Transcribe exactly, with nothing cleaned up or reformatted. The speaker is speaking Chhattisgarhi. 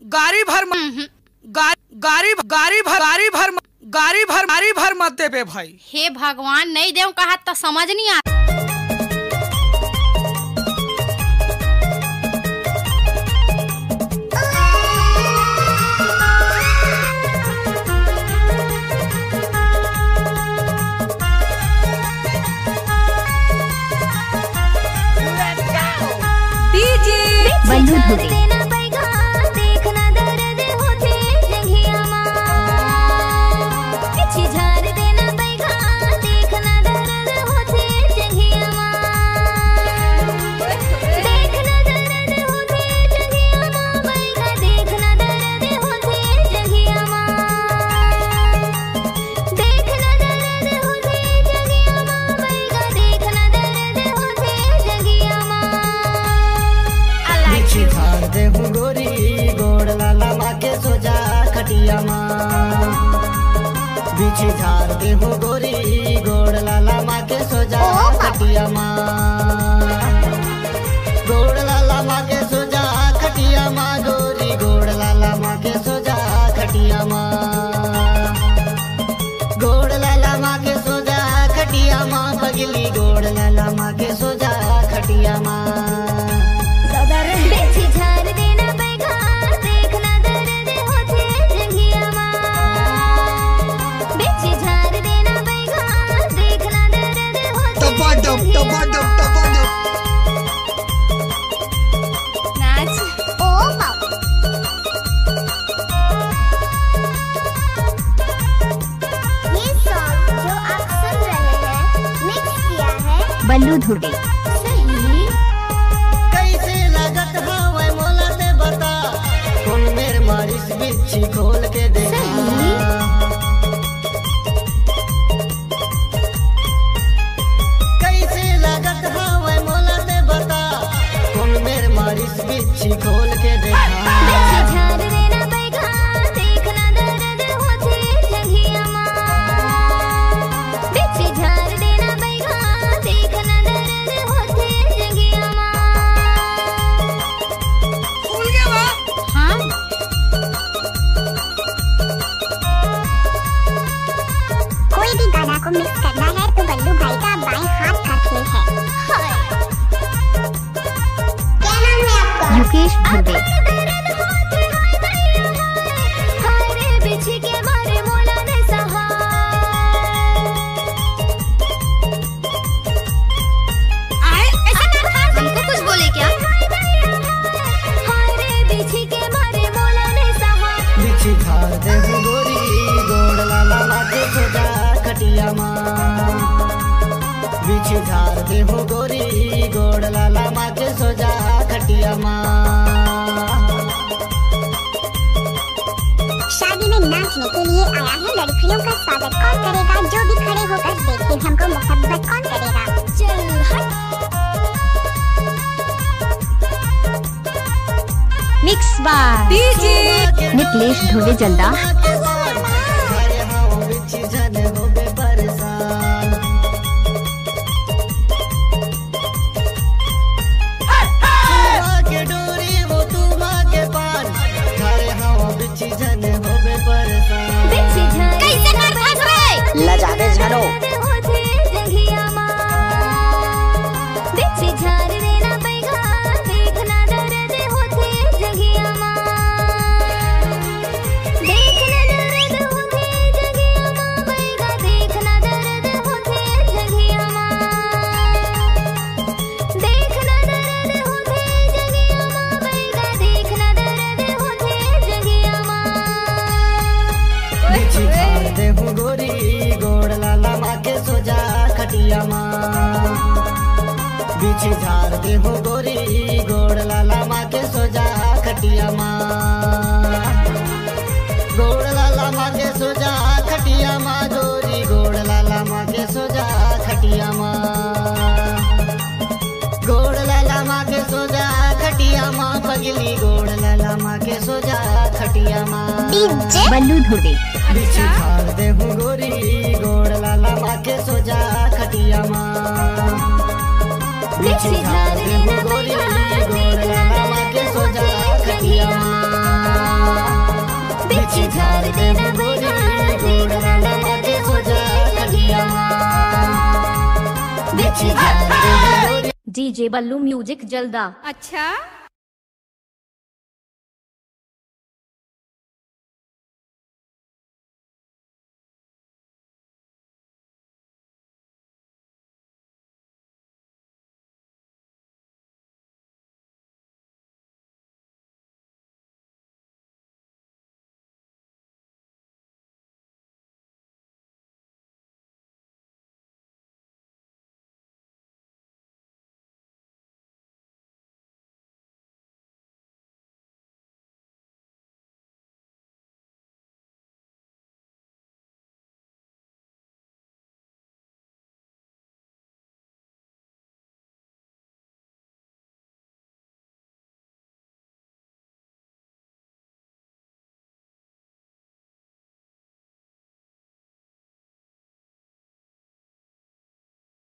गारी भर म-, हम्म। गा-, गारी भ-, गारी भर, गारी भर म-, गारी भर, गारी भर मत देबे भाई। हे भगवान, नहीं देव कहा त समझ नहीं आ। बल्लू धुरे। देख न दर्द होथे जंघिया मा, बैगा देख न दर्द होथे जंघिया मा। I like बिछी you। झार देहूँ गोरी, गोड़ लाला माँ के सोजा खटिया मा। बिछी झार देहूँ गोरी, गोड़ लाला माँ के सोजा ओ बाबा। खटिया मा। गोड़ लाला माँ के सोजा खटिया मा, गोरी गोड़ लाला माँ के सोजा खटिया मा। गोड़ लाला माँ के सोजा खटिया माँ, पगली गोड़ लाला माँ के सोजा खटिया माँ। दादा रे। बेची झार देना बैगा, देखना दर्द होथे जंघिया माँ। बेची झार देना बैगा, देखना दर्द होथे टपाटप, जंघिया टपाटप, माँ। टपाटप। नाच। ओ बाबा। ये सॉन्ग जो आप सुन रहे हैं, मिक्स किया है बल्लू धुर्वे। सही। कैसे लागत हवय मोला ते बता, कोन मेर मारिस बिच्छी खोल के देखा। सही। कैसे लागत हवय मोला ते बता, कोन मेर मारिस बिच्छी खोल के देखा। बिच्छी झार देना बैगा, देखना दर्द होथे जंघिया माँ। बिच्छी झार देना बैगा, देखना दर्द होथे जंघिया माँ। खुल गया वाह। हाँ। कोई भी गाना को मिक्स करना है तो बल्लू भाई का बाएं हाथ का खेल है। क्या नाम है आपका? युकेश धुर्वे। आए, ऐसा क्या था? हमको कुछ बोले क्या? बिछी झार देहूँ गोरी, गोड़ लाला माँ के सोजा खटिया माँ। बिछी झार देहूँ गोरी, गोड़ लाला माँ के सोजा खटिया माँ। शादी में नाचने के लिए आया है लड़कियों का स्वागत कौन करेगा? जो भी खड़े होकर देखे हमको मोहब्बत कौन करेगा? चल हट। Mix by DJ Niklesh Dhurve जलदा। कैसे कर फंस रहे? लजाबे झनो। बिछी झार देहूँ गोरी, गोड़ लाला माँ के सोजा खटिया माँ। बिछी झार देहूँ गोरी, गोड़ लाला माँ के सोजा खटिया माँ। गोड़ लाला माँ के सोजा खटिया माँ, गोरी गोड़ लाला माँ के सोजा खटिया माँ। गोड़ लाला माँ के सोजा खटिया माँ, पगली गोड़ लाला माँ के सोजा खटिया माँ। डीजे बल्लू धुर्वे। बिछी झार देहूँ गोरी, गोड़ लाला माँ के सोजा खटिया माँ। बिछी झार देहूँ गोरी, गोड़ लाला माँ के सोजा खटिया माँ। डीजे बल्लू म्यूजिक जलदा। अच्छा।